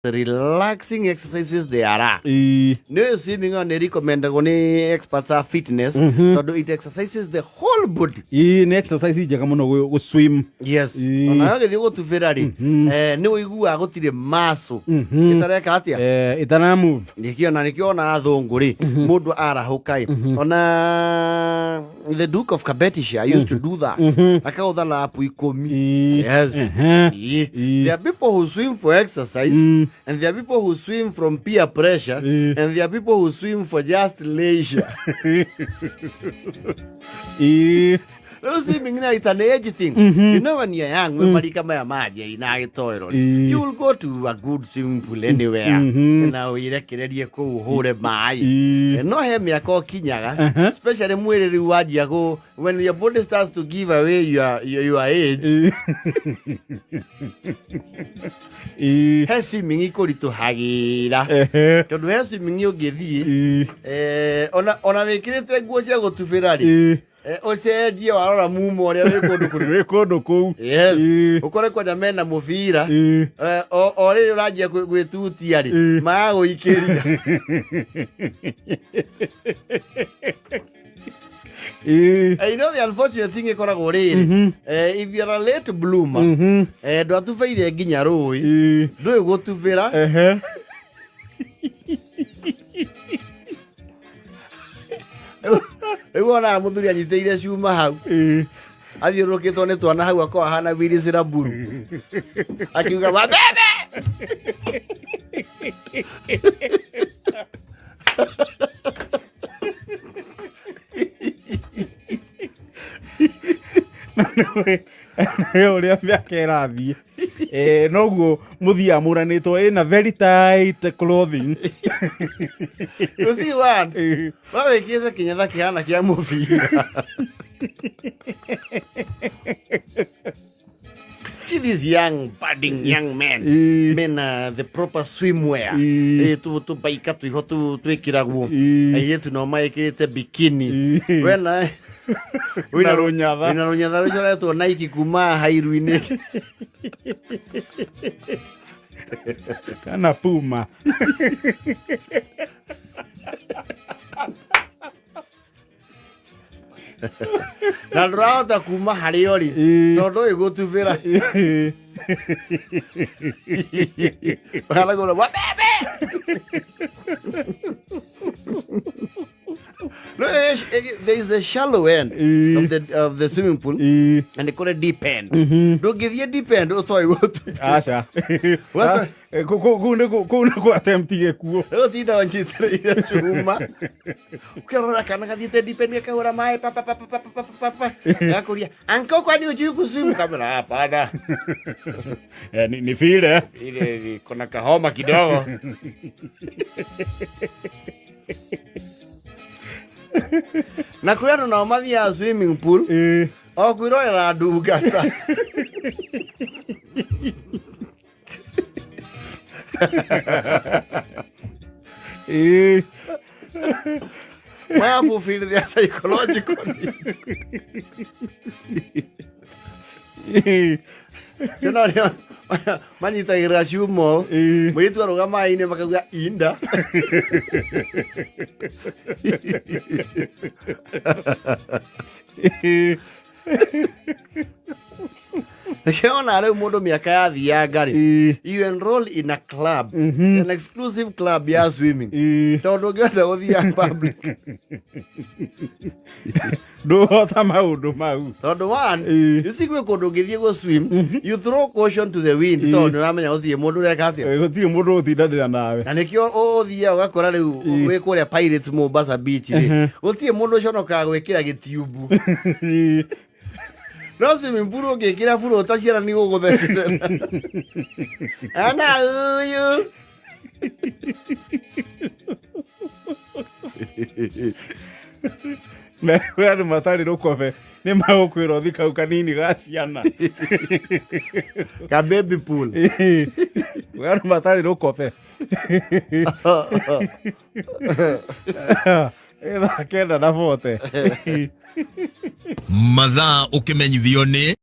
Relaxing exercises there are. Ĩĩ. Nĩ swimming nĩ recommendagwo nĩ experts a fitness tondũ it exercises the whole body. Ĩĩ, nĩ exercise njega mũno gũ swim. Yes. Ona gĩthiĩ gũtubĩra rĩ, nĩ ũiguaga gũtirĩ muscle ĩtareka atĩa. Ĩtana move. Nĩkĩo na nĩkĩo ona athũngũ rĩ, mũndũ arahũka ĩ, ona the Duke of Cabetisha used to do that, akagũtha lap 10. Yes. Ĩĩ. There are people who swim for exercise and there are people who swim from peer pressure and there are people who swim for just leisure. Rĩu swimming now, it's an age thing. You know, when you're young, mm. marika maya maji ina gĩtoero, you will go to a good swimming pool anywhere na wĩrekererie kũu ũhũre maĩ. No he mĩaka ũkinyaga, especially mwĩrĩ rĩu wanjia gũ when your body starts to give away your age, he swimming ikũritũhagĩra tondũ he swimming ũngĩthiĩ, ona wĩkĩrĩte nguo cia gũtubĩra rĩ, ũcenjie warora mumo ũrĩa wĩ kũndũ kũrĩ wĩ kũndũ kũu. Yes. Ũkore kwanja mena mũbira. O rĩrĩ ũranjia gwĩtutia rĩ, magagũikĩria. You know, the unfortunate thing ĩkoragwo rĩrĩ, if you are a late bloomer, ndwatubĩire nginya rũĩ, ndũĩ gũtubĩra. Rĩu wonaga mũthuri anyitĩire cuma hau, athiũrũrũkĩtwo nĩ twana hau, akorwo ahana Willis Raburu akiuga wabebe. Nĩ ũrĩa mĩaka ĩrathiĩ, noguo mũthiaga mũranĩtwo ĩna very tight clothing. You see one wawĩkĩte kĩnyatha kĩhana kĩa mũbira. See these young budding young men mena the proper swimwear, tũbaika twiho twĩkĩragwo, airĩtu nao maĩkĩrĩte bikini. Wena Na rũnyatha. Wĩna rũnyatha rũcoretwo Nike kuma hairu-inĩ. Kana Puma. Na ndũrahota kuma harĩa ũrĩ tondũ ũyũ gũtubĩra ũhanagũra wabebe. No, there is a shallow end of the swimming pool and they call it deep end. Ndũngĩthiĩ deep end ũtoĩ gũtubĩra. Aca. What's Kũu nĩ kũ attempt gĩkuũ. Rĩu tinda ũnyitĩrĩire cuma ũkĩrora kana gathiĩte deep end gakahũra maĩ pa pa pa pa pa pa pa pa, gakũria, "Uncle, kwani hujui kuswim?" Kamera, "Hapana." Ni vile Ile kuna kahoma kidogo. Na kũrĩ andũ nao mathiaga swimming pool o kwĩrorera ndungata. Maya fulfill their psychological needs. Ciona ũrĩa manyitagĩrĩra ciumo, mũirĩtu arũga maĩ-inĩ makauga inda. Nĩkĩo rĩu mũndũ mĩaka yathianga rĩ, you enroll in a club, an exclusive club ya swimming, tondũ ũngĩhota gũthiaga public Ndũhota maũndũ mau. Tondũ one, you see, gwĩ kũndũ ũngĩthiĩ gũ swim, you throw caution to the wind, tondũ nĩũramenya gũtirĩ mũndũ ũreka atĩa. Gũtirĩ mũndũ ũtindanĩra nawe. Na nĩkĩo ũthiaga ũgakora rĩu wĩ kũrĩa Pirates Mombasa Beach rĩ, gũtirĩ mũndũ ũconokaga gwĩkĩra gĩtiumbu. No swimming pool ũngĩkĩra burũta, ciana nĩ gũgũthekerera ana ũyũ. Na kwĩ andũ matarĩ rũkobe nĩ magũkwĩra ũthi kau kanini ga ciana. Ka baby pool. Kwĩ andũ matarĩ rũkobe. Thaa 9:40. Mathaa ũkĩmenyithio nĩ